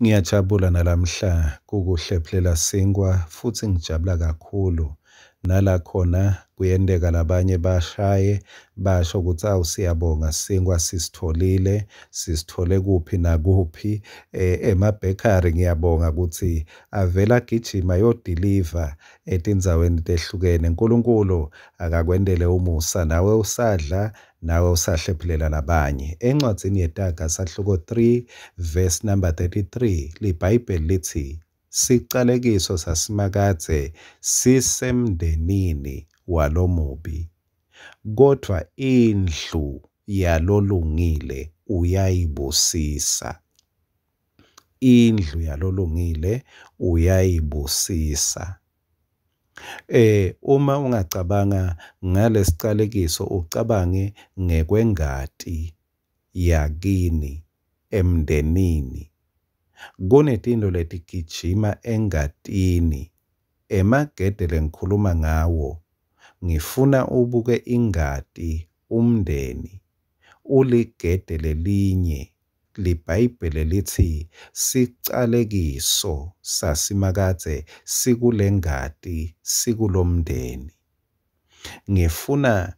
Ngiyajabula nalamhla kukuhlephulela sinkwa futsi ngijabula kakhulu. Nala khona kuyenteka labanye bashaye basho kutsi awu siyabonga sinkwa sisitfolile, sisitfole kuphi nakuphi. Emabhekhari ngiyabonga kutsi avele agijima ayodiliva etindzaweni tehlukene. Nkulunkulu akakwentele umusa nawe usadla nawe usahlephulela labanye. Encwadzini yeTaga sahluko 3 verse number 33 liBhayibheli litsi sicalekiso saSimakadze sisemndenini walomubi, kodvwa indlu yalolungile uyayibusisa. Indlu yalolungile uyayibusisa. Uma ungacabanga ngalesicalekiso ucabange ngekwengati yakini emndenini. Kunetintfo letigijima engatini. Emagede lengikhuluma ngawo, ngifuna ubuke ingati, umndeni uligede lelinye. LiBhayibheli litsi sicalekiso saSimakadze sikulengati, sikulomndeni. Ngifuna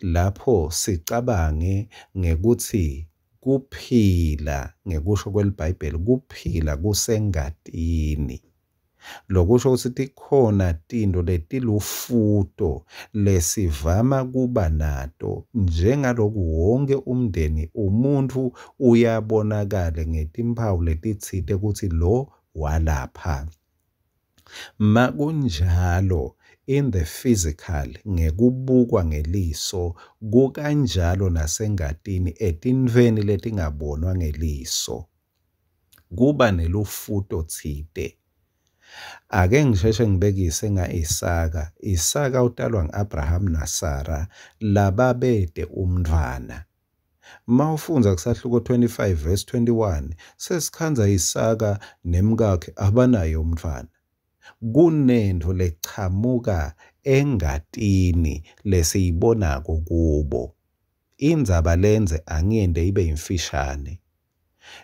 lapho sicabange ngekutsi kuphila ngekusho kweliBhayibheli kuphila kusengatini. Lokusho kutsi tikhona tintfo letilufuto lesivama kuba nato njengaloku wonke umndeni umuntfu uyabonakala ngetimphawu letitsite kutsi lo walapha. Makunjalo in the physical ngekubukwa ngeliso kukanjalo nasengatini etintfweni letingabonwa ngeliso. Kuba nelufuto tsite. Ake ngisheshe ngibekise nga-Isaka. Isaka utalwa ngu-Abraham naSara lababete umntfwana. Mawufundza kusahluko 25 verse 21 sesikhandza Isaka nemkakhe abanaye umntfwana. Kunentfo lechamuka engatini lesiyibonako kubo. Indzaba lendze angiyente ibe yimfishane.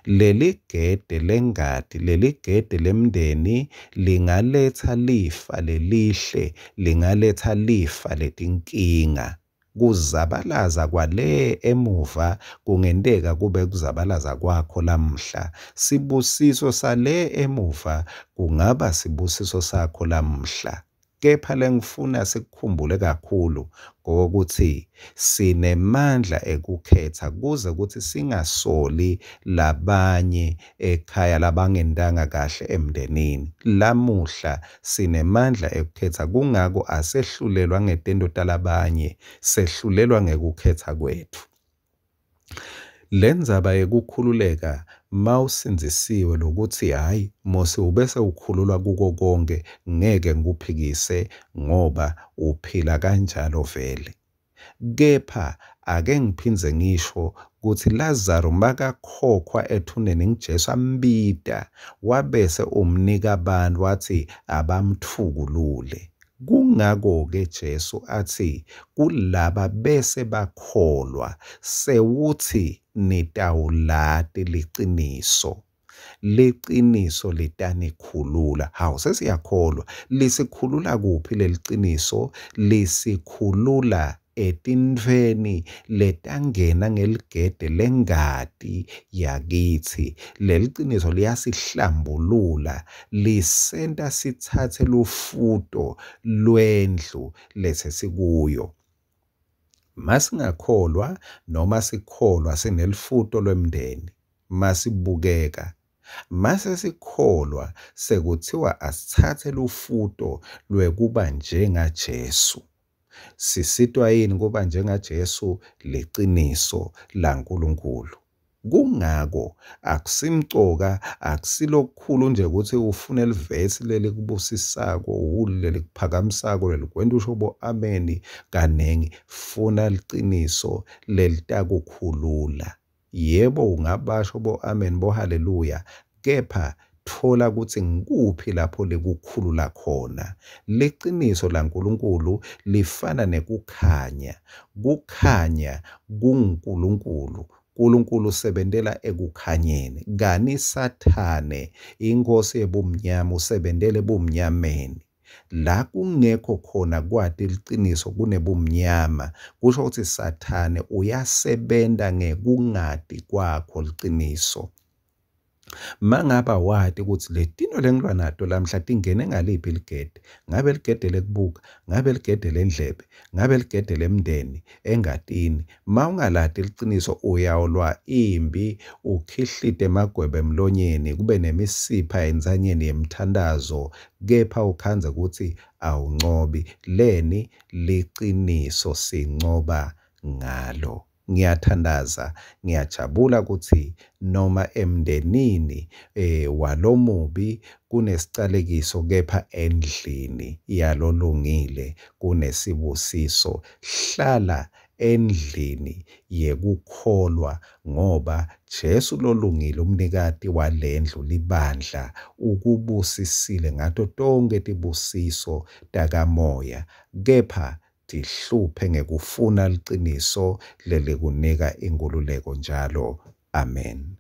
Leligede lengati, leligede lemndeni lingaletsa lifa lelihle, lingaletsa lifa letinkinga. Kuzabalaza kwale emuva kungenteka kube kuzabalaza kwakho lamhla. Sibusiso sale emuva kungaba sibusiso sakho lamhla. Kepha lengifuna sikukhumbule kakhulu ngokuthi sinemandla ekukhetha kuze kutsi singasoli labanye ekhaya labangentanga kahle emndenini. Lamuhla sinemandla ekukhetha, kungako asehlulelwa ngetento talabanye, sehlulelwa ngekukhetha kwetfu. Lendzaba yekukhululeka mawusindzisiwe lokuthi hhayi Mosi ubese ukhululwa kuko konke ngeke ngikuphikise ngoba uphila kanjalo vele. Kepha ake ngiphindze ngisho kutsi Lazaro makakhokhwa ethuneni nguJesu ambita wabese umnika abantu watsi abamtfukulule. Kungako-ke Jesu atsi kulaba bese bakholwa sewuthi nitawulati liciniso. Liciniso litanikhulula. Hawu sesiyakholwa. Lisikhulula kuphi leliciniso? Lisikhulula etintfweni letangena ngeligede lengati yakitsi. Leliciniso liyasihlambulula, lisenta sitsatse lufuto lwendlu lesesikuyo. Masingakholwa noma sikholwa sinelifuto lwemndeni, masibukeka mase sikholwa sekuthiwa asitsatse lufuto lwekuba njengaJesu. Sisitwa yini kuba njengaJesu? Liciniso laNkulunkulu. Kungako akusimcoka akusilokukhulu nje ukuthi ufune livesi lelikubusisako lelikuphakamisako lelikwenta usho bo-ameni kaningi. Funa liciniso lelitakukhulula. Yebo, ungabasho bo-amen bo-haleluya, kepha tfola kutsi ngikuphi lapho likukhulula khona. Liciniso laNkulunkulu lifana nekukhanya. Kukhanya kunguNkulunkulu. Nkulunkulu usebentela ekukhanyeni, kani Sathane inkhosi yebumnyama usebentela ebumnyameni. La kungekho khona kwati liciniso kunebumnyama, kusho kutsi Sathane uyasebenta ngekungati kwakho liciniso. Mangaba wati kutsi letintfo lengilwa nato lamhla tingene ngaliphi ligede, ngabe ligede lekubuka, ngabe ligede lendlebe, ngabe ligede lemndeni engatini. Mawungalati liciniso uyawulwa imbi, ukhihlite emagwebe emlonyeni, kube nemisipha entsanyeni yemthantazo, kepha ukhandze kutsi awuncobi. Leni liciniso sincoba ngalo. Ngiyathandaza, ngiyajabula kutsi noma emndenini walomubi kunesicalekiso kepha endlini yalolungile kunesibusiso. Hlala endlini yekukholwa ngoba Jesu lolungile umnikati walendlu libandla ukubusisile ngato tonkhe tibusiso takamoya kepha tihluphe ngekufuna liciniso lelikunika inkhululeko njalo. Amen.